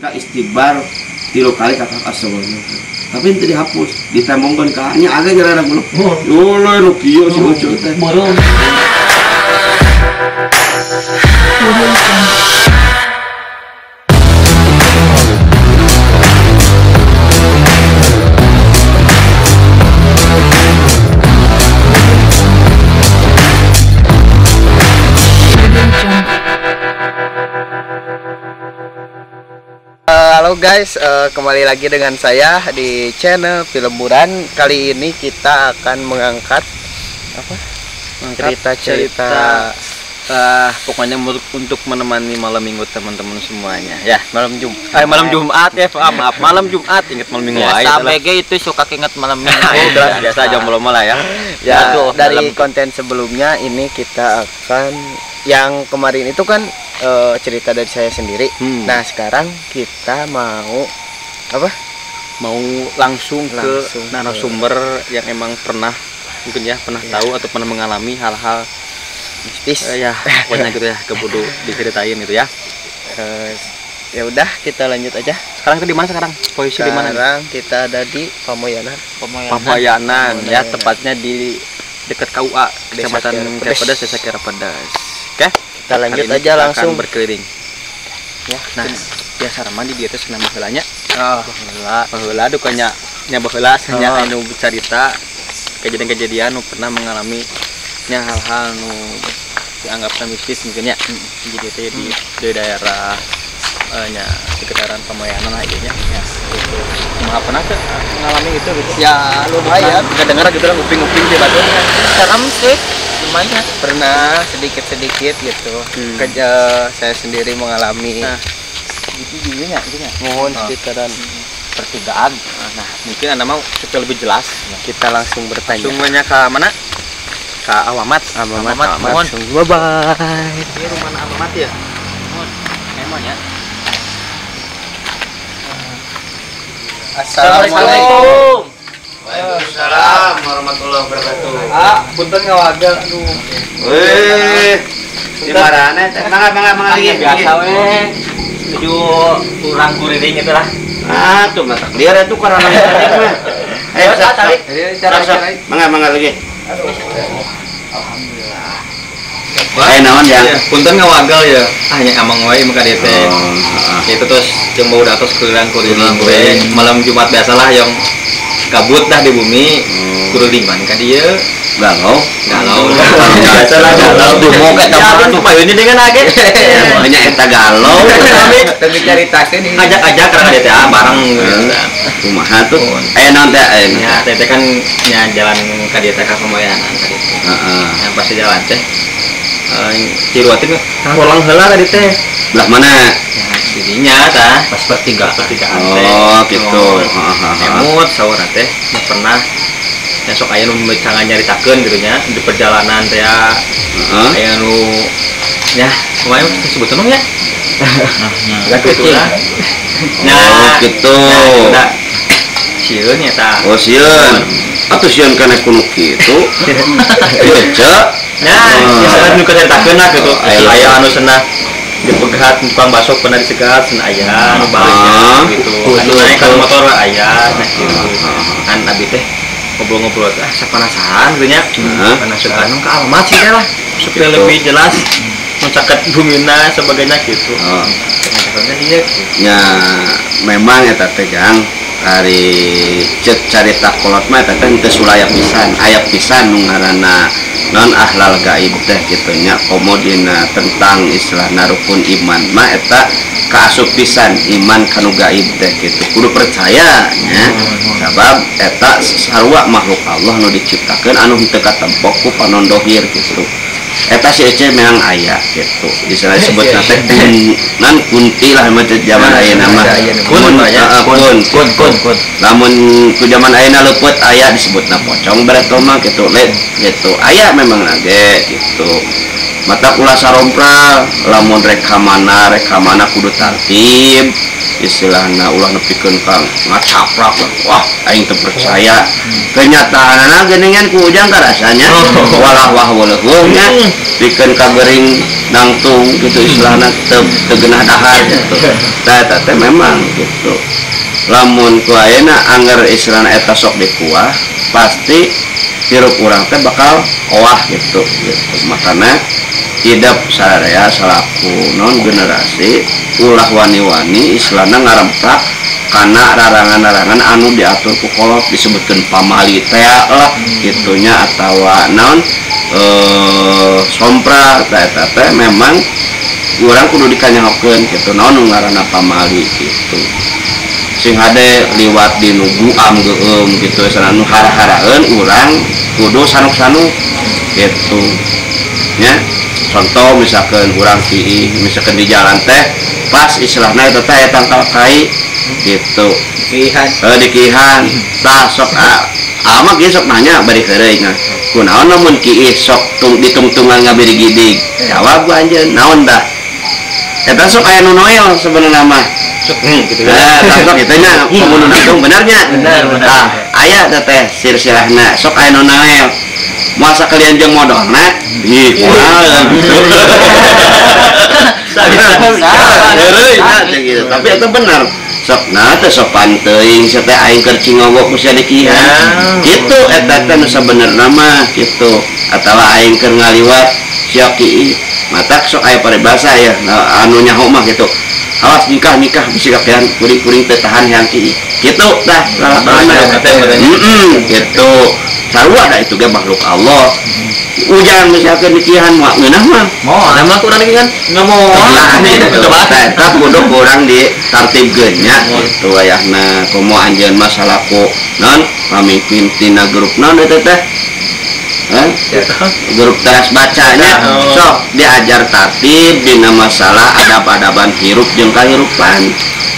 Ketika istighbar 3 kali kata astagfirullah. Tapi itu dihapus, ditembongkeun ka nya age nyarana gulu. Yo nu kieu si Ucu teh. Halo guys, kembali lagi dengan saya di channel Filemburan. Kali ini kita akan mengangkat apa? Cerita-cerita pokoknya untuk menemani malam minggu teman-teman semuanya ya. Malam Jumat. Malam Jumat ya, maaf, malam Jumat, ingat malam minggu aja. ABG itu suka ingat malam minggu. Udah biasa jomblo malah ya. Ya, aduh, dari konten sebelumnya ini kita akan yang kemarin itu kan cerita dari saya sendiri. Nah, sekarang kita mau apa? Mau langsung ke narasumber yang emang pernah mungkin ya, pernah tahu atau pernah mengalami hal-hal mistis. Ya, pokoknya gitu ya, keburu diceritain gitu ya. Ya udah, kita lanjut aja. Sekarang kita di mana sekarang? Posisi di mana? Sekarang kita ada di Pamoyanan. Pamoyanan ya, tepatnya di dekat KUA, Kecamatan Kiarapedes, Desa Kiarapedes. Oke, kita lanjut aja langsung berkeliling. Ya, nah, biasa ramah di dia teh senang baheulanya. Oh, baheula. Baheula dukanya nya baheula nya anu bercerita kejadian-kejadian nu pernah mengalami nya hal-hal nu dianggap mistis mungkin ya. Jadi teh di daerah nya sekitaran Pamoyanan lah nya. Ya, gitu. Kumaha pernah teh mengalami itu gitu? Ya, lumayan. Kedengar gitu lah nguping-nguping di batu. Serem sih. Lumayan. Pernah sedikit-sedikit gitu. Saya sendiri mengalami. Nah, gitu juga ya, gitu ya. Mohon sekitaran pertigaan. Nah, mungkin Anda mau supaya lebih jelas, kita langsung bertanya. Langsungnya ke mana? Ke Awamat. Awamat. Langsung. Bye bye. Ini rumah Awamat ya? Mohon. Emang ya. Assalamualaikum. Waalaikumsalam warahmatullahi wabarakatuh. Ah, punten ngawagel aduh. Wih, di marana teh? Mangga lagi. Biasa we. Tuju urang kuriling itu lah. Ah, tuh mata liar itu karena lagi mah. Ayo tarik. Mangga lagi. Aduh. Alhamdulillah. Wah, naon ya? Punten ngawagel ya. Ah, nya amang wae maka dieu teh. Itu terus jeung bau datos kuriling we. Malam Jumat biasalah yang kabut dah di bumi. Kuriling man ka dieu. Galau. Galau. Biasa lah galau. Dumo ka eta tuh payun dengan age. Nya eta galau. Tapi caritakeun ini. Ajak-ajak karena dieu teh bareng. Kumaha tuh? Aya naon teh? Nya teh kan nya jalan ka dieu teh ka Pamoyanan ka dieu. Heeh. Yang pasti jalan teh ciruatin karolang heula tadi teh. Belah mana? Ya, dirinya tah. Pas pertigaan teh. Oh, gitu. Heeh. Emut saurna teh pernah ya sok aya nu micangan nyaritakeun gitu nya di perjalanan teh ya. Heeh. Aya nu nya kumaha disebut ya? Nah, gitu lah. Nah, oh, gitu. Nah, sieun ya tah. Oh, sieun. Atuh sieun kana kuno kitu. Ieu. Nah, ya nu caritakeun lah gitu. Aya anu cenah dipegat tukang bakso pernah disegat cenah aya anu baliknya gitu. Anu naik ka motor aya nah gitu. Kan abi teh ngobrol-ngobrol ah sapanasaran gitu nya. Penasaran ka alamat sih lah supaya lebih jelas mencaket bumina sebagainya gitu. Nah, dia gitu. Ya memang eta teh Jang ari ceuk carita kolot mah eta teh teu sulaya pisan, aya pisan nu ngaranna non ahlal gaib teh kitu nya komo dina tentang istilahna rukun iman mah eta kaasup pisan iman kanu gaib teh kitu kudu percaya nya sabab eta sarua makhluk Allah nu diciptakeun anu henteu katempok ku panon dohir kitu eta si Ece memang aya gitu istilah disebutna teh nan kunti lah mah zaman ayeuna mah kun kun kun kun lamun ku zaman ayeuna leupeut aya disebutna pocong bereto mah gitu led gitu aya memang lage gitu mata ulah sarompral lamun rek ka mana kudu tartib Istilahna ulah nepikeun ka ngacaprak wah aing teu percaya. Kenyataanana geuningan ku Ujang karasanya walah wah waleuh nya pikeun ka gering nangtung gitu istilahna teu geunah dahar gitu. Tah eta teh memang gitu. Lamun ku ayeuna angger istilahna eta sok dikuah pasti hirup urang teh bakal owah gitu gitu. Makana hidup sararea salaku non generasi ulah wani-wani istilahna ngaremprak kana rarangan-rarangan anu diatur ku kolot disebutkeun pamali teh lah gitunya atawa naon sompra teh eta teh memang urang kudu dikanyahokeun gitu naon nu ngaranna pamali gitu. Sing hade liwat di nu buam geueum gitu sana nu hara-haraeun urang kudu sanuk-sanuk gitu nya. Contoh misalkan urang kiih misalkan di jalan teh pas istilahna eta teh tangkal kai gitu dikihan dikihan tah sok ama ge sok nanya bari heureuy nah kunaon lamun kiih sok ditungtungan ngabirigidig jawab ku anjeun naon dah eta sok aya nu noel sebenarnya mah sok gitu ya sok kitu nya komo nu nangtung benernya bener bener tah aya teh teh silsilahna sok aya nu noel masa kalian jeung modorna ih kumaha gitu. Gitu. Tapi itu benar sok nah teh sopan teuing sia teh aing keur cingogo ku sia dikihan kitu eta teh nu sabenerna mah kitu atawa aing keur ngaliwat sia kiih matak sok aya paribasa ya anu nyaho mah gitu awas nikah nikah bisi kakean kuring-kuring teu tahan hayang kiih kitu tah lalakana gitu sarua da itu ge makhluk Allah. Ujang misalkan dikihan moal ngeunah mah moal mah kurang dikihan nggak moal coba eta kudu kurang ditartibkeun nya gitu ayahna komo anjeun mah salaku non pamimpin tina grup non eta teh grup teras bacanya sok diajar tartib dina masalah adab-adaban hirup jeung kahirupan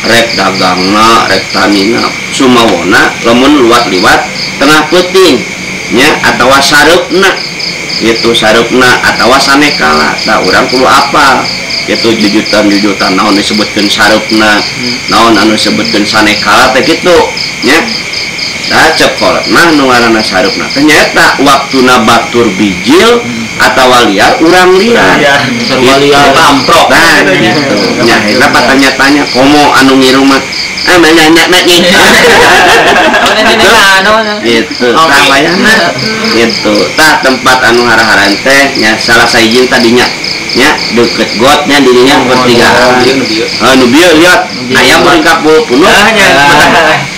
rek dagangna rek tanina sumawona lamun luat-liwat tengah peuting nya atawa sareupna gitu sareupna atawa sanekala tah urang kudu apal gitu jujutan-jujutan naon disebutkeun sareupna naon anu disebutkeun sanekala teh kitu nya. Tah cek kolot mah nu ngaranna sareupna teh nyaeta waktuna batur bijil atawa liar urang liar sarua liar amprok nah gitu nya eta patanya-tanya komo anu ngiru mah nanya nya gitu tah wayahna gitu tah tempat anu hara-haran teh nya salah sahiji tadinya nya deket gotnya dirinya pertigaan nu bieu lihat aya meringkak bau penuh nya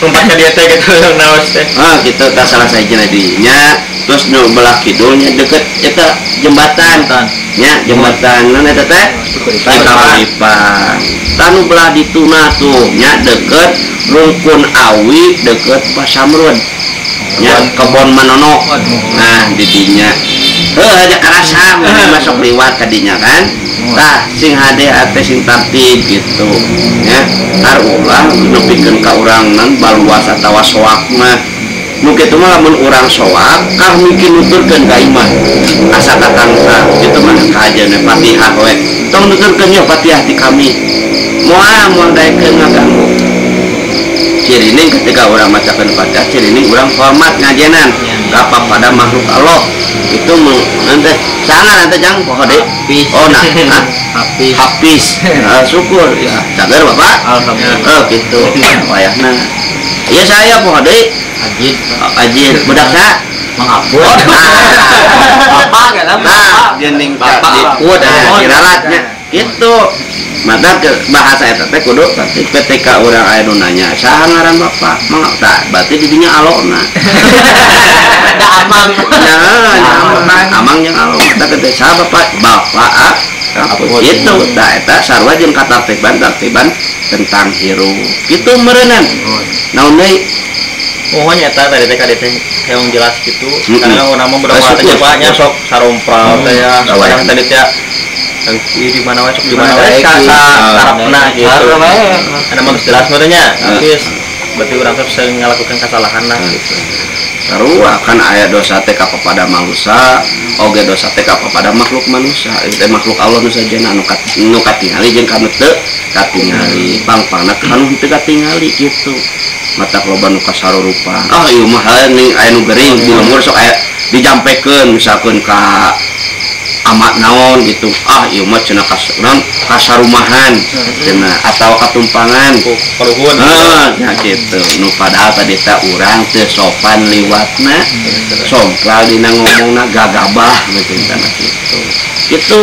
tempatnya dia teh gitu naos teh gitu tah salah sahiji dinya terus nu belah kidulnya deket eta jembatan nya jembatan naon eta teh Kahuripan tah nu belah dituna tuh nya deket rungkun awi deket Pasamrun nya kebon Manono nah didinya heuh aja karasa mun masuk liwat kadinya kan tah sing hade ate sing tartib gitu nya tar ulah nepikeun ka urang nan baluas atawa soak mah nu kitu mah lamun urang soak kah mungkin nuturkeun ka imah asa katangsa kitu mah kajeun Fatihah we tong nuturkeun nya Fatihah ti kami moal moal daekeun ngaganggu cirining ketika urang macakeun Fatihah cirining urang hormat ngajenan ka pada makhluk Allah itu nanti sangat nanti jangan poho deh oh nah habis habis syukur ya cager bapak alhamdulillah oh gitu wayahna iya saya poho deh ajid ajid budak sa mengapun bapak kan nah gening bapak nah diralatnya gitu mata ke bahasa eta teh kudu tapi ketika urang aya nu nanya saha ngaran bapak mangga tah berarti di dinya alona da amang nah amang jeung alo tah teh saha bapak bapak ah gitu tah eta sarua jeung katartiban-tartiban tentang hirup gitu meureunnan naon deui mohon eta tadi teh kadi teh yang jelas gitu karena urang mah berapa teh nya sok sarompral teh ya orang tadi teh di mana wae sok di mana wae sarapna gitu. Ana mah geus jelas mah nya. Habis. Berarti urang teh sering ngalakukan kesalahan lah gitu. Sarua kan aya dosa teh ka papada manusia, oge dosa teh ka papada makhluk manusia. Itu makhluk Allah nu sajana anu katingali jeung kanu teu katingali. Pangpangna kanu teu katingali gitu. Mata loba nu kasarurupan. Ah ieu mah ning aya nu gering di lembur sok aya dijampekeun misalkeun ka amat naon gitu. Ah ieu mah cenah kasarumahan cenah atawa katumpangan kaluhun. Heeh, nya kitu. Nu padahal tadi teh urang teu sopan liwatna, sompral dina ngomongna gagabah gitu cenah kitu. Kitu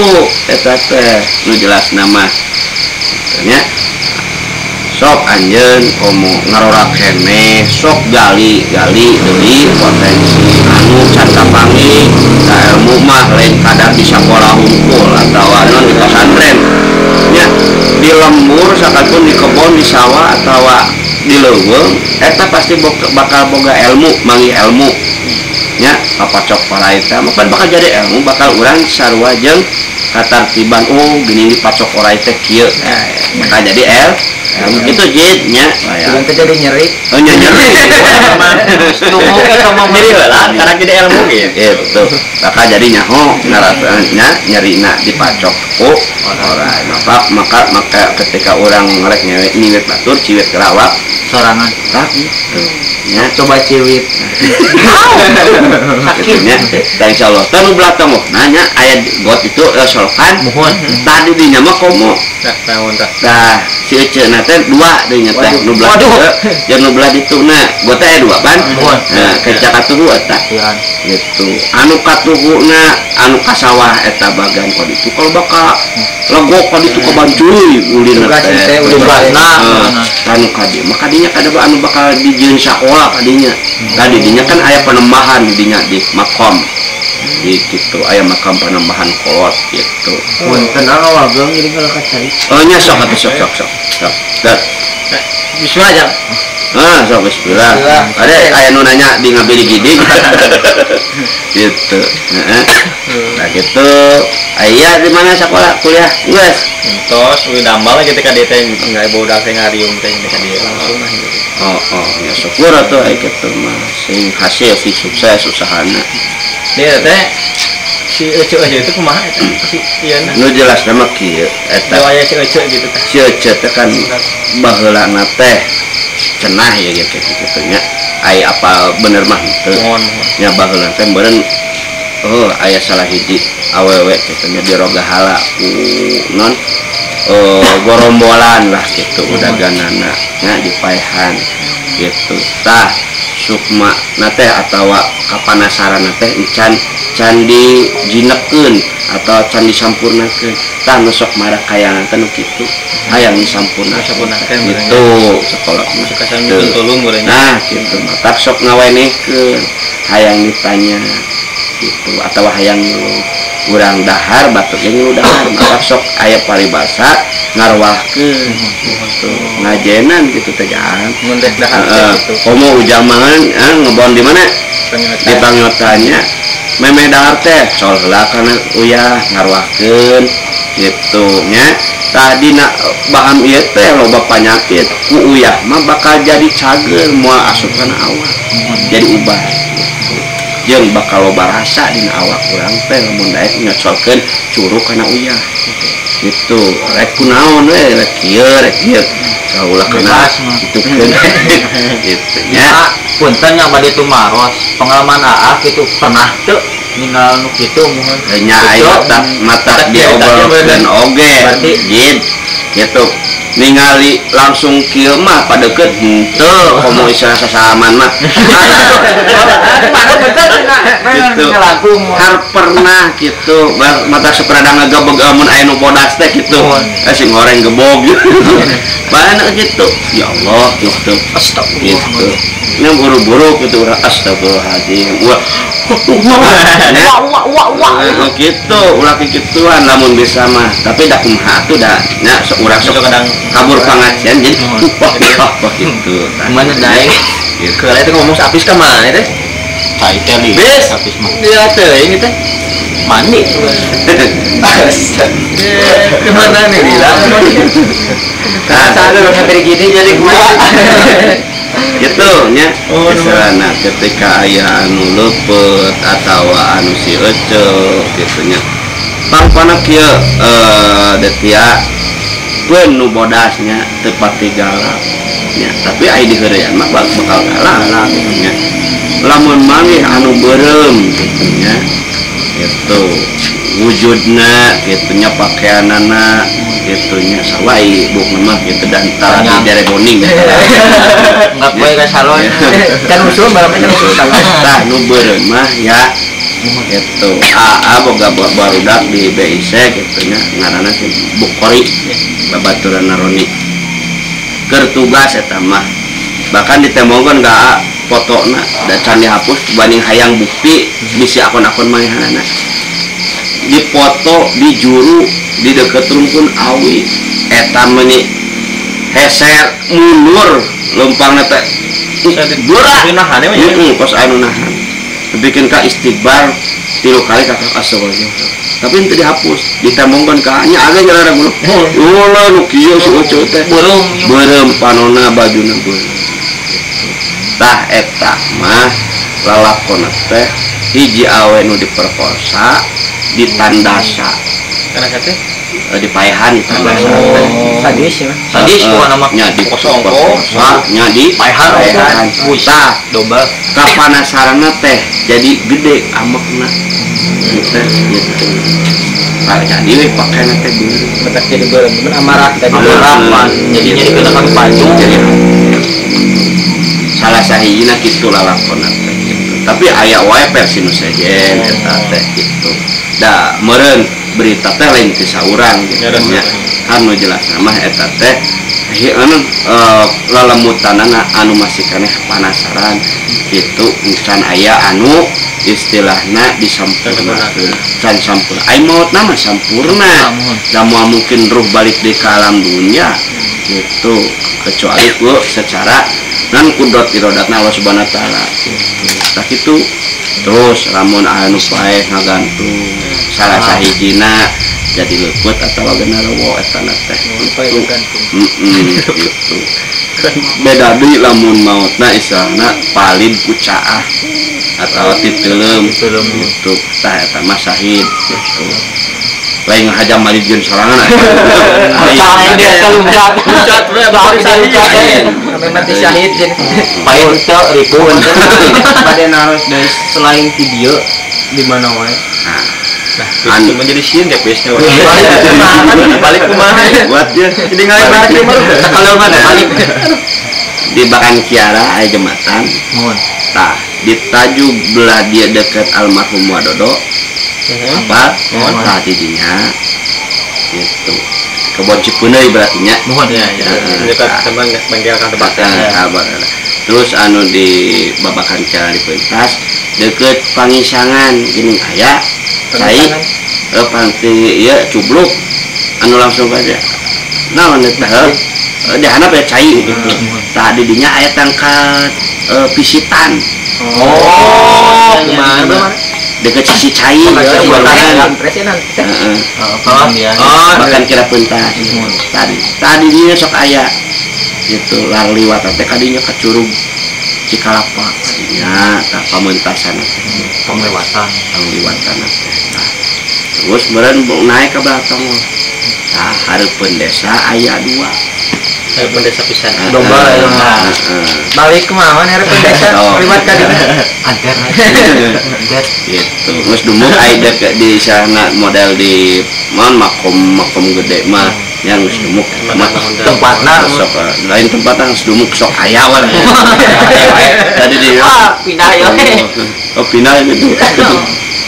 eta teh nu jelasna mah. Nya sok anjeun komo ngarorak keneh, sok gali-gali deui potensi anu can kapanggih. Da ilmu mah lain kadar di sakola hungkul atawa non di pesantren. Nya di lembur sakatun di kebon di sawah atawa di leuweung eta pasti bakal boga ilmu, manggih ilmu. Nya kapacok paraita mah kan bakal jadi ilmu, bakal urang sarua jeung katartiban. Oh gini dipacok orai teh kieu. Bakal jadi ilmu itu jid nya. Urang teh jadi nyeri. Oh nya nyeri. Nyeri heula karena jadi ilmu gitu. Bakal jadi nyaho ngarasana nyerina dipacok ku orai. Maka ketika urang ngerek nyiwit batur ciwit kerawak sorangan. Tah gitu. Nya coba ciwit. Sakit nya. Da insyaallah. Tah nu belah tong nanya aya got itu solokan. Muhun. Tadi dinya mah komo. Nah, naon tah? Tah si ece na teh dua deui nya teh nu belah dieu jeung nu belah dituna. Got teh aya dua ban. Nah, keca katuhu eta. Gitu. Anu katuhuna anu ka sawah eta bagan ka ditu kalau bakal legok ka ditu ka bancuy ulina teh. Tugasna. Anu ka dieu mah kadinya kada anu bakal dijieun sakola kadinya. Tadi dinya kan aya penembahan dinya di makom. Di kitu aya makam penembahan kolot gitu. Punten awal belum jadi kalau kacai. Oh nya sok atuh sok sok sok. Sok. Bismillah aja. Ah, sok bismillah. Ada aya nu nanya di ngabili gidi. Gitu. Heeh. Nah gitu. Aya di mana sekolah kuliah? Geus. Entos we damel gitu ka dieu teh enggak bodak teh ngariung teh ka dieu langsung lah gitu. Oh, ya syukur atuh aya kitu mah sing hasil sing sukses usahana. Dia teh si Ece itu kumaha eta si ieu na. Nu jelasna mah kieu eta. Aya si Ece gitu teh. Si Ece teh kan baheulana teh cenah ya gitu kitu nya. Ai apa bener mah henteu. Nya baheulana teh meureun oh aya salah hiji awewe kitu nya dirogahala ku non gorombolan lah gitu udaganana nya dipaehan gitu. Tah sukma na teh atawa kapanasaran na teh encan can dijinekeun atau can disampurnakeun. Tah nu sok marah kayangan teh nu kitu hayang disampurnakeun gitu sekolah mah suka sami tulung urang. Nah kitu matak sok ngawenehkeun hayang ditanya gitu atawa hayang ngilu urang dahar batur ge ngilu dahar matak sok aya paribasa ngarwahkeun gitu ngajenan gitu teh jang mun rek dahar teh gitu. Komo ujang mangan ngebon di mana di pangyotannya memeh dahar teh col heula kana uyah ngarwahkeun gitu nya. Tadi na bahan ieu teh loba panyakit ku uyah mah bakal jadi cager moal asup kana awak jadi ubah gitu. Jeung bakal loba rasa dina awak urang teh lamun daek nyocolkeun curug kana uyah gitu. Rek kunaon we rek kieu rek kieu saulah kana kitu gitu nya. Punten nya bade tumaros pengalaman aa kitu pernah teu ninggal nu kitu muhun nya aya mata diobrolkeun oge jid gitu ningali langsung kieu mah padeukeut henteu komo istilah sasalaman mah gitu har pernah gitu mata sok rada ngagebeg amun aya nu bodas teh gitu sing goreng gebog bae gitu ya Allah gitu astagfirullah gitu nya buru-buru gitu urang astagfirullahaladzim wah wah wah wah gitu ulah kikituan lamun bisa mah tapi da kumaha atuh da nya sok urang sok kadang kabur pangajian jadi wah wah gitu mana daeng gitu keula itu ngomong sapis ka mana teh cai teh li sapis mah dia teuing teh mandi kemana nih lila Nah, saat lu sampai gini jadi gua. Gitu nya. Istilahna ketika aya anu leupeut atawa anu si eceu gitu nya. Pangpana kieu detia pun nu bodasnya teu pati galak nya, tapi ai diheureyan mah bakal galak gitu nya. Lamun manggih anu beureum gitu nya. Gitu wujudna gitu nya, pakaianana gitu nya sawai buk mah gitu dan tara di dereboning gitu. Enggak poe ka salon. Kan usul barang usul tah nu beureum mah ya gitu. AA boga barudak di BIC gitu nya, ngaranna si Bukori babaturan Roni. Keur tugas eta mah. Bahkan ditembongkeun ka AA fotona da can dihapus banding hayang bukti bisi akun-akun manehanana. Dipoto di juru di deket rumpun awi eta meuni heser mundur lempangna teh geura nahan we nya. Kos anu nahan. Bikin ka istighbar 3 kali kakak astagfirullah. Tapi itu dihapus, ditembongkeun ka nya age nyarara gulu. Ulah nu kieu si Ucu teh. Beureum panona bajuna beureum. Tah eta mah lalakonna teh hiji awe nu diperkosa ditandasa. Kana teh? Dipaehan ditandasa teh. Sadis ya. Sadis pokona mah nya diperkosa nya dipaehan. Tah domba kapanasaranna teh jadi gede amekna. Teh gitu. Nah, jadi we pakaian teh beureum. Mentak jadi beureum, cuman amarah tadi. Amarah jadinya dikenakan baju. Jadi salah sahijina kitu lalakonna teh gitu. Tapi aya wae versi nu sejen eta teh gitu. Da meureun berita teh lain ti saurang gitu nya. Kan nu jelasna mah eta teh anu lelemutanana anu masih keneh panasaran gitu can aya anu istilahna disampurnakeun. Can sampurna. Ai maotna mah sampurna. Da moal mungkin ruh balik deui ka alam dunya gitu. Kecuali ku secara nan kudrat irodatna Allah Subhanahu wa taala gitu. Tah kitu. Terus lamun anu paeh ngagantung salah sahijina jadi leupeut atawa genderuwo eta na teh paeh gantung. Gitu. Beda deui lamun maotna istilahna palid ku caah atawa titeuleum gitu. Tah eta mah syahid gitu. Lain ngahajam malid jeung sorangan. Lain dia kalumpat. Loncat we bari syahid. Sampai mati syahid jeung paeh teu ripun. Bade naros deui selain video di mana wae. Nah, itu menjadi sieun ya pesnya. Balik kumaha buat dia. Jadi ngalih balik kalau mana balik. Di Bakan Kiara aya jembatan. Mohon. Tah, di tajuk belah dia dekat almarhum Wadodo. Apa? Tah didinya. Gitu. Kebon Cipuneuy berarti nya. Mohon ya, ya. Dekat sama bengkel Kang Tebak. Terus anu di Babakan Kiara di Pentas deket Pangisangan gini aya cai panti ieu cubluk anu langsung aja. Naon eta? Di handap ya cai gitu. Tah di dinya aya tangkat pisitan. Oh, gimana? Deket sisi cai ya, heeh. Oh, bahkan kira pentas. Tadi dinya sok aya gitu laliwat teh kadinya ka Curug Cikalapa nya tah pamentasan teh pangliwatan teh. Nah, terus meureun naik ke belakang. Tah hareupeun desa aya dua. Hareupeun desa pisan. Domba ya. Balik kumaha hareupeun desa liwat ka dieu. Anter. Anter gitu. Geus dumuk aya di sana model di mon makom gede mah nya geus dumuk mah tempatna sok lain tempatna geus dumuk sok aya we. Tadi di pindah ya. Oh pindah gitu.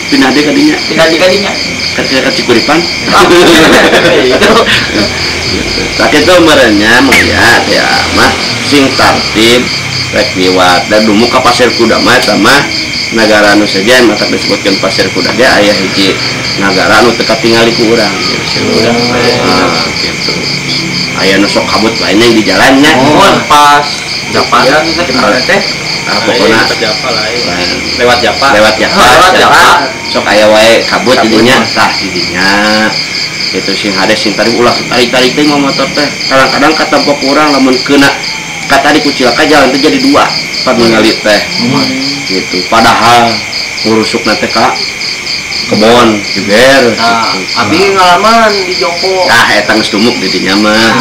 Pindah deui ka dinya. Pindah deui ka dinya. Ka Cikuripan. Gitu. Tah kitu meureunnya mah ya mah sing tartib rek liwat dan dumuk ka Pasir Kuda mah eta mah nagara anu sejen mata disebutkeun Pasir Kuda ge aya hiji nagara anu teu katingali ku urang gitu. Gitu. Aya nu sok kabut lainnya di jalannya. Oh, pas Japa ya, teh. Nah, pokona Japa lain. Lewat Japa. Lewat Japa. Lewat Japa. Sok aya wae kabut didinya tah didinya. Gitu sing hade sing tarik ulah tarik-tarik teh motor teh. Kadang-kadang katempok urang lamun kena Kata di Kucilaka jalan teh jadi dua ningali teh gitu. Padahal ngurusukna teh ka kebon jeger. Nah, abi ngalaman di Jongko. Ah, eta geus dumuk di dinya mah.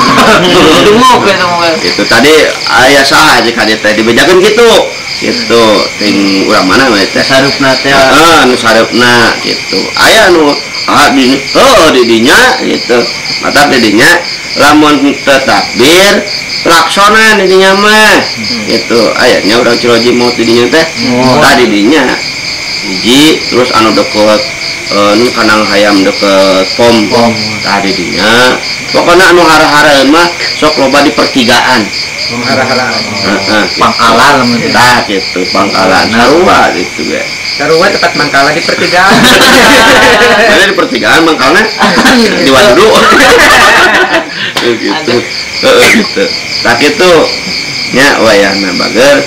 Dumuk eta mah. Itu tadi aya saha jeung ka dieu teh dibejakeun kitu. Gitu, ting urang mana we teh sareupna teh. Heeh, nu sareupna gitu. Aya nu di heuh di dinya gitu. Mata di dinya lamun teu takbir klaksonan di dinya mah. Gitu. Aya nya urang Ciroji mau di dinya teh. Tah di dinya hiji terus anu deket nu kandang hayam deket pom tah di dinya pokona anu hara-hara mah sok loba di pertigaan hara-hara heeh pangkalan tah kitu pangkalan sarua gitu ge sarua tempat mangkalan di pertigaan mana di pertigaan mangkalna di Wadudu gitu heeh gitu tah kitu nya wayahna bager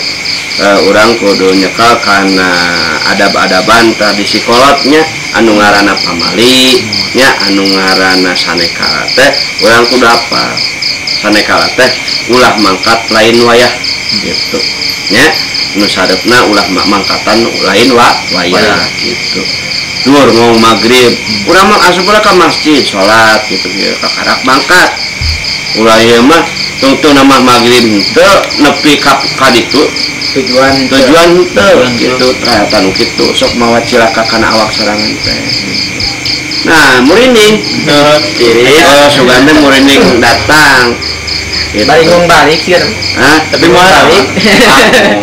urang kudu nyekel kana adab-adaban tradisi kolotnya anu ngaranna pamali nya anu ngaranna sanekala teh urang kudu apa sanekala teh ulah mangkat lain wayah gitu nya nu sareupna ulah mangkatan lain wayah gitu dur ngong magrib urang mah asup ka masjid salat gitu kakarak mangkat ulah ieu mah tungtung nama magrib teu nepi ka ditu tujuan teu gitu ternyata nu kitu sok mawa cilaka kana awak sorangan teh. Nah, murinding. Oh, sugan teh murinding datang. Gitu. Balik balik sih. Hah? Tapi mau balik.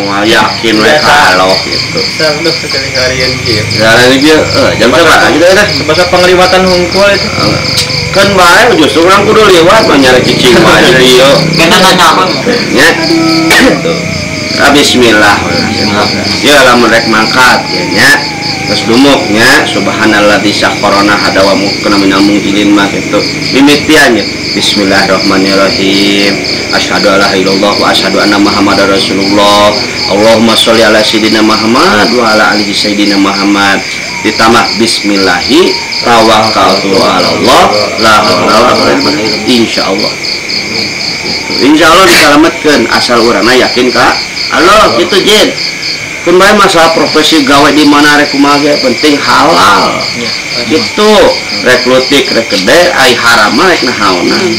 Moal yakin we kalau gitu. Saduh sekali harian kieu. Jalan kieu, jam berapa gitu teh? Sebasa pengliwatan hungkul itu. Kan bae justru urang kudu liwat mah nyari cicing mah jadi ieu. Kena nanya apa? Nya. Gitu. Bismillah. Ya lamun rek mangkat ya nya. Terus dumuknya subhanalladzi sakhkharana hada wa mukna minal mungkilin mah gitu. Mimitian ya. Bismillahirrahmanirrahim. Asyhadu alla ilaha illallah wa asyhadu anna Muhammadar Rasulullah. Allahumma sholli ala sayidina Muhammad wa ala alihi sayidina Muhammad. Ditambah bismillahi tawakkaltu ala Allah la haula wala quwwata insyaallah. Insyaallah disalametkeun asal urangna yakin ka Allah gitu jin. Kun bae masalah profesi gawe di mana rek kumaha ge penting halal. Gitu. Rek leutik rek gede ai haram mah rek nahaonan.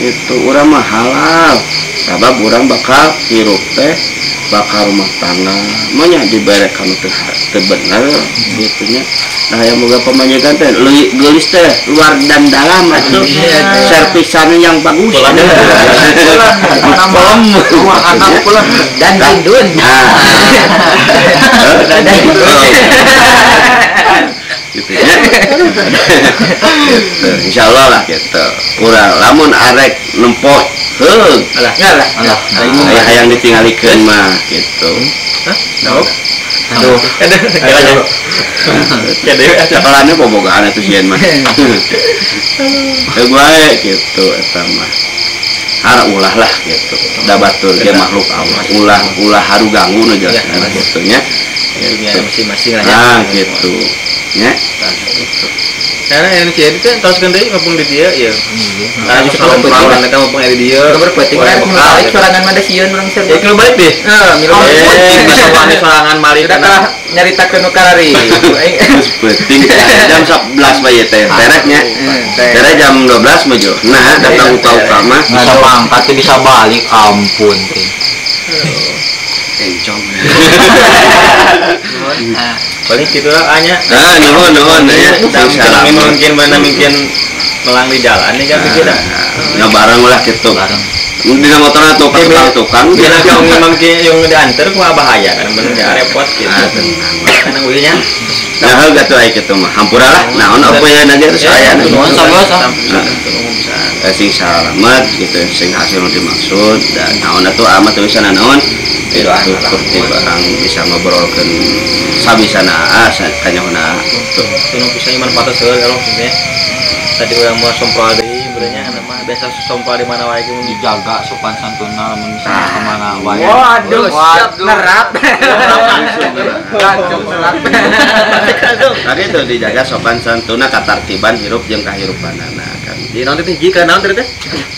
Gitu urang mah halal. Sabab urang bakal hirup teh bakal rumah tangga mah nya dibere kanu teu bener gitu nya. Nah yang boga pamajikan teh leuwih geulis teh luar dan dalam atuh. Servisannya yang bagus. Anak dan dindun. Dan dindun. Gitu ya. Gitu. Insyaallah lah gitu. Kurang lamun arek nempo heug. Alah, alah. Aya hayang ditinggalikeun mah gitu. Hah? Aduh. Aduh. Cakalane bobogaan atuh sieun mah. Heuh bae gitu eta mah. Har ulah lah gitu. Da batur ge makhluk Allah. Ulah ulah haru ganggu nu jelasna gitu nya. Dunia masing-masing lah ya. Ah gitu. Nya. Karena yang si Edi teh tos deui ngepung di dia ieu. Nah, bisa perempuan eta ngepung di dia. Kabar penting kan balik sorangan mah da sieun urang sieun. Ya kalau balik deh. Heeh, milu balik. Bisa wani sorangan malik kalah nyaritakeun nu karari. Geus penting jam 11 bae teh. Tereknya. Terek jam 12 mah jo. Nah, datang uka-uka mah bisa mangkat teh bisa balik ampun teh. Encong. Paling gitu lah anya. Nah, nuhun nuhun ya. Mungkin mana mungkin melang di jalan nih kan pikir dah. Nah, bareng lah gitu. Bareng. Dina motorna tuh tukang-tukang. Dina yang mungkin yang diantar kumaha bahaya kan bener ya repot gitu. Karena nya. Nah, heuh gatuh aya kitu mah. Hampura lah. Naon apa ya nanti terus aya. Nuhun sabar. Sing salamet gitu sing hasil dimaksud dan naon atuh amat teu bisa naon itu seperti barang bisa ngobrolkeun sabisana kanyahona tuh nu bisa iman patos seueur kalau maksudnya tadi urang mau somprol deui beureunya mah biasa somprol di mana wae ge dijaga sopan santunna lamun misalnya ka mana wae. Waduh, siap nerap. Langsung nerap. Tadi itu dijaga sopan santunna katartiban hirup jeung kahirupanana kan. Di naon teh jika naon teh?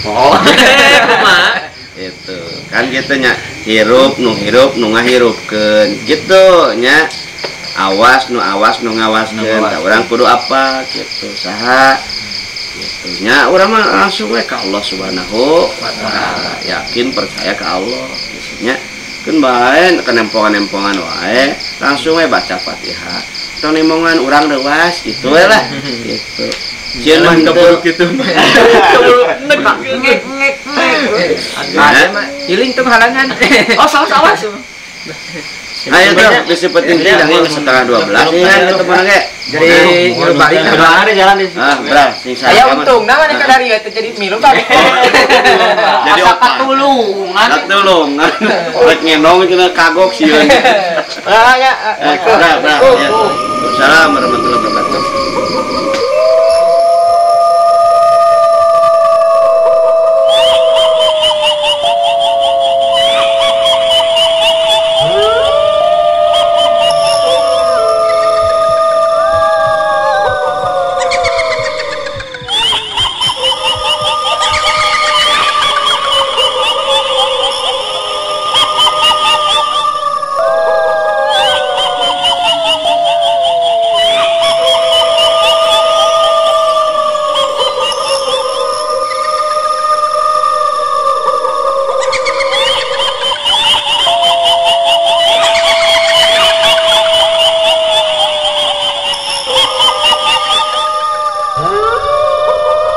Oh, kumaha? Itu. Kan gitu nya, hirup nu hirup nu ngahirupkeun gitu nya. Awas nu ngawaskeun, tah urang kudu apa gitu, saha gitu nya. Urang mah langsung we ka Allah Subhanahu wa taala, yakin percaya ka Allah gitu nya. Keun bae kenempongan-nempongan wae, langsung we baca Fatihah. Tong nemongan urang leuwas gitu we lah gitu. Sieun mah keburu gitu. Keburu nek ngek ngek ngek. Ada mah hiling tuh halangan. Oh, sawas awas. Ayo tuh, bisa penting tidak ini 11:30 ini kan ketemu lagi. Jadi ngilu balik ada jalan di. Ah, bra, sing saya untung nah mana dari itu jadi milu balik. Jadi asa katulungan. Katulungan. Rek ngendong cenah kagok sieun. Ah ya. Bra, bra. Assalamualaikum warahmatullahi wabarakatuh.